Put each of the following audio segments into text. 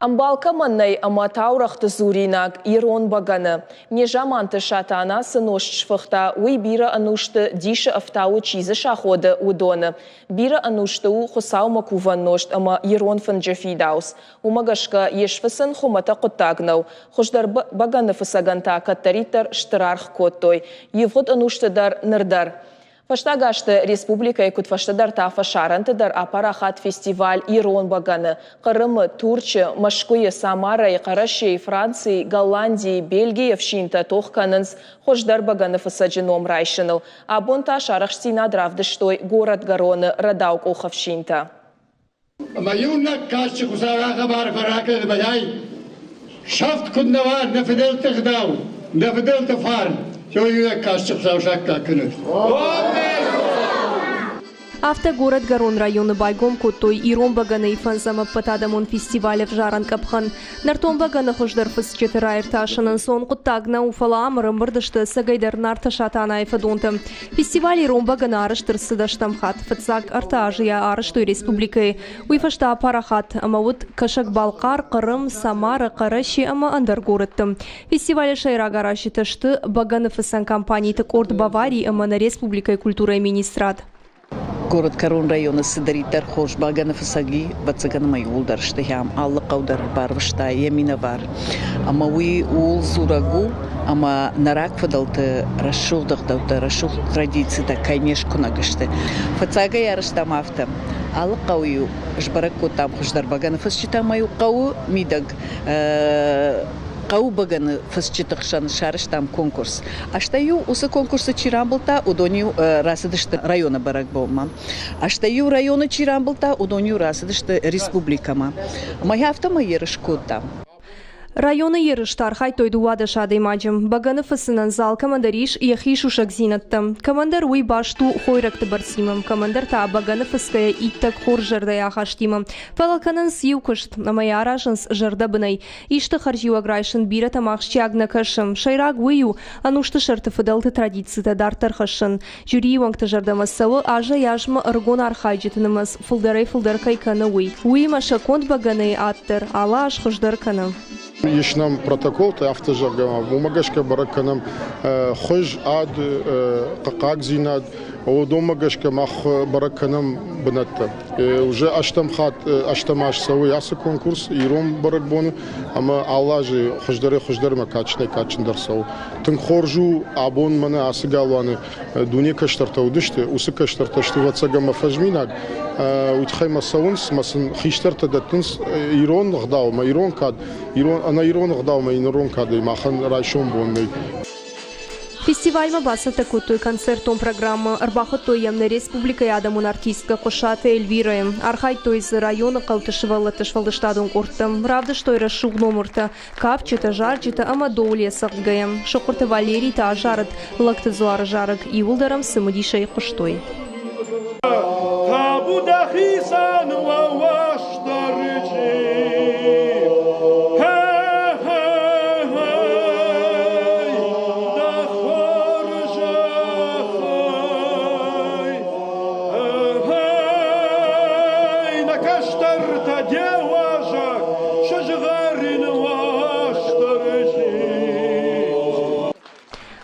Ӕмбал кӕмӕн нӕй ӕмӕ таурӕгъты дзуринаг, ирон бӕгӕны. Незаманты Сатана цы нозт сфыхта, уый бирӕ ӕнусты дисы ӕфтауы чи дзы саходы, уыдоны. Бирӕ ӕнусты у Хуыцаумӕ кувӕн нозт ӕмӕ ирон фынджы фидауц. Уымӕ гӕсгӕ йе сфыцын хуымӕтӕг хъуыддаг нӕу. Хуыздӕр бӕгӕныфыцӕгӕн та кӕддӕриддӕр стыр аргъ кодтой. Ивгъуыд ӕнусты дӕр, ныр дӕр. Фӕстаг азты республикӕйы куыд фӕстӕдӕр та фӕсарӕнты дӕр апарахат фестиваль «Ирон бӕгӕны». Хъырымы, Турчы, Мӕскуыйы, Самарайы, Хъӕрӕсейы, Францийы, Голландийы, Бельгийы ӕфсинтӕ тох кӕнынц хуыздӕр бӕгӕныфыцӕджы ном райсыныл. Абон та сӕ арӕхстдзинад равдыстой горӕтгӕроны рӕдаукъух ӕфсинтӕ. Ӕмӕ иунӕг кадджын Хуыцау ахӕм арфӕ ракӕнӕд мӕнӕй, сӕфт куыд нӕ уа нӕ фыдӕлты гъдау, нӕ фыдӕлты фарн, уый иунӕг кадджын Хуыцау саккаг кӕнӕд. Афтӕ горӕтгӕрон районы байгом кодтой ирон бӕгӕныйы фӕндзӕм ӕппӕтадӕмон фестиваль ӕвзарӕн къӕпхӕн. Нӕртон бӕгӕны хуыздӕр фысджыты раиртасын ӕнцон хъуыддаг нӕу, фӕлӕ ам ӕрӕмбырд сты ӕцӕгӕйдӕр Нарты Сатанайы фӕдонтӕ. Фестиваль ирон бӕгӕны арӕзт ӕрцыд ӕстӕм хатт. Фыццаг ӕртӕ азы йӕ арӕзтой республикӕйы. Уый фӕстӕ апарахат ӕмӕ уыд Кӕсӕг-Балхъар, Хъырым, Самара, Хъӕрӕсе ӕмӕ ӕндӕр горӕтты. Фестивалы сӕйраг аразджытӕ сты бӕгӕныфыцӕн компаниты къорд «Бавари» ӕмӕ нӕ республикӕйы культурӕйы министрад. Горӕтгӕрон районы цыдӕриддӕр хорз бӕгӕныфыцӕг и, ӕвӕццӕгӕн ӕмӕ иууылдӕр сты ахӕм. Алы хъӕу дӕр барвыста йӕ минӕвар. Ӕмӕ уый ууыл дзурӕг у, ӕмӕ нӕ рагфыдӕлты рӕсугъд ӕгъдӕуттӕ, рӕсугъд традицитӕ кӕй не скуынӕг сты. Фыццагӕй арӕзтам афтӕ. Алы хъӕуы-иу сбӕрӕг кодтам хуыздӕр бӕгӕныфыцджытӕ ӕмӕ-иу хъӕуы мидӕг хъӕуы бӕгӕны фысджыты хсӕн сарӕзтам конкурс. Стӕй-иу уыцы конкурсы чи рамбылдта, уыдон-иу рацыдысты районы бӕрӕгбонмӕ. Стӕй-иу районы чи рамбылдта, уыдон-иу рацыдысты республикӕмӕ. Ӕмӕ афтӕмӕй ерыс кодтам. Районы ерысты архайдтой 12 адӕймаджы. Бӕгӕны фыцынӕн дзы алкӕмӕндӕр ис йӕхи сусӕгдзинӕдтӕ. Кӕмӕндӕр уый баст у хойрӕгты бӕрцимӕ, кӕмӕндӕр та бӕгӕны фыцгӕйӕ иттӕг хорз зӕрдӕйы ахастимӕ. Фӕлӕ кӕнынц иу куыст ӕмӕ йӕ аразынц зӕрдӕбынӕй. Исты хӕрзиуӕг райсын бирӕтӕм ахсджиаг нӕ кӕсы. Сӕйраг уый у, ӕнусты сӕрты фыдӕлты традицитӕ дарддӕр хӕссын. Жюрийы уӕнгты зӕрдӕмӕ цӕуы, азӕй-азмӕ ӕрыгон архайджыты нымӕц фылдӕрӕй-фылдӕр кӕй кӕны, уый. Уыимӕ сӕ конд бӕгӕныйы ад дӕр алы аз хуыздӕр кӕны. Ис нӕм протоколтӕ, афтӕ зӕгъгӕ, уымӕ гӕсгӕ бӕрӕг кӕнӕм хуыз, ад, хъӕхъагдзинад. Уыдонмӕ гӕсгӕ мах бӕрӕг кӕнӕм бынӕттӕ. Уже ӕстӕм хатт, ӕстӕм аз цӕуы ацы конкурс ирон бӕрӕгбоны ӕмӕ алы азы хуыздӕрӕй-хуыздӕрмӕ кадджынӕй-кадджындӕр цӕуы. Тынг хорз у, абон мӕнӕ ацы галуаны дуне кӕстӕртӕ уыдысты, уыцы кӕстӕртӕ сты ӕвӕццӕгӕн мӕ фӕзминаг. Уый тыххӕй мӕ цӕуынц, мӕ сын хистӕртӕ дӕттынц ирон ӕгъдаумӕ, ирон кад, ирон, ӕнӕ ирон ӕгъдаумӕ ирон кадӕй махӕн райсом бон нӕй. Фестивальмӕ бацӕттӕ кодтой концертон программӕ, ӕрбахуыдтой йӕм нӕ республикӕйы адӕмон артисткӕ Хъуысаты Эльвирӕйы. Архайдтой дзы районы хъӕуты сывӕллӕтты сфӕлдыстадон къордтӕ, равдыстой рӕсугъд номыртӕ, кафджытӕ, зарджытӕ ӕмӕ доуле цӕгъдгӕйӕ. Сохъуырты Валерий та азарыд Лӕгты дзуары зарӕг, иууылдӕр ӕм цымыдисӕй хъуыстой. Табу дӕхицӕн уӕ Уастырджи! Дӕ хорзӕхӕй! Нӕ кӕстӕртӕ де уазӕг, сызгъӕрин Уастырджи!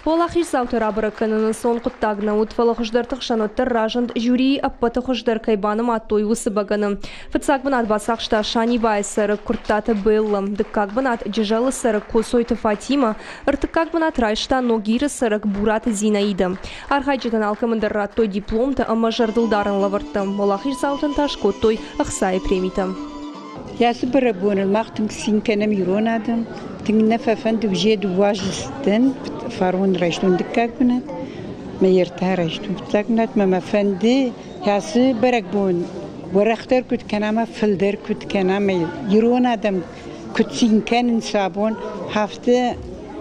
Уӕлахиздзауты рабӕрӕг кӕнын ӕнцон хъуыддаг нӕ уыд, фӕлӕ хуыздӕрты хсӕн уӕддӕр разынд жюрийы ӕппӕты хуыздӕр кӕй банымадтой, уыцы бӕгӕны. Фыццаг бынат бацахста Санибайы цӕрӕг Куырттаты Беллӕ, дыккаг бынат Джызӕлы цӕрӕг Коцойты Фатимӕ, ӕртыккаг бынат райста Ногиры цӕрӕг Бураты Зинаидӕ. Архайджытӕн алкӕмӕн дӕр радтой дипломтӕ ӕмӕ зӕрдылдарӕн лӕвӕрттӕ, уӕлахиздзаутӕн та скодтой ӕхцайы премитӕ. Ацы бӕрӕгбоныл мах тынг цин кӕнӕм ирон адӕм, тынг нӕ фӕфӕнды уже дыууӕ фарон райстон дыккаг бынат, мӕ ӕртӕ райстон фыццаг бынат, мӕ мӕ фӕнды ацы бӕрӕгбон уӕрӕхдӕр куыд кӕна ӕмӕ фылдӕр куыд кӕна ӕмӕ ирон адӕм куыд цин кӕнынц абон, афтӕ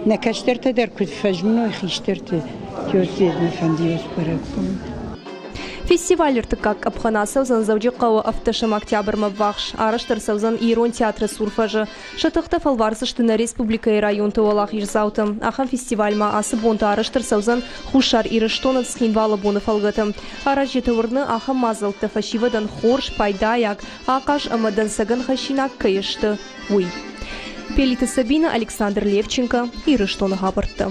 нӕ кӕстӕртӕ дӕр куыд фӕзмыной хистӕрты, ёз мӕ фӕнды ёз бӕрӕгбон. Фестивалы ӕртыккаг къӕпхӕн ацӕудзӕн Дзӕуджыхъӕуы ӕвддӕсӕм октябрмӕ ввахс. Арӕзт ӕрцӕудзӕн Ирон театры цур фӕзы. Сӕ тыхтӕ фӕлвардзысты нӕ республикӕйы районты уӕлахиздзаутӕ. Ахӕм фестиваль ма ацы бонты арӕзт ӕрцӕудзӕн Хуссар Ирыстоны Цхинвалы боны фӕлгӕты. Аразджыты уырны, ахӕм мадзӕлттӕ фӕсивӕдӕн хорз, пайдайаг, ахъаз ӕмӕ дӕнцӕгӕн хӕссинаг кӕй сты, уый. Пелиты Сабина, Александр Левченко, Ирыстоны хабӕрттӕ.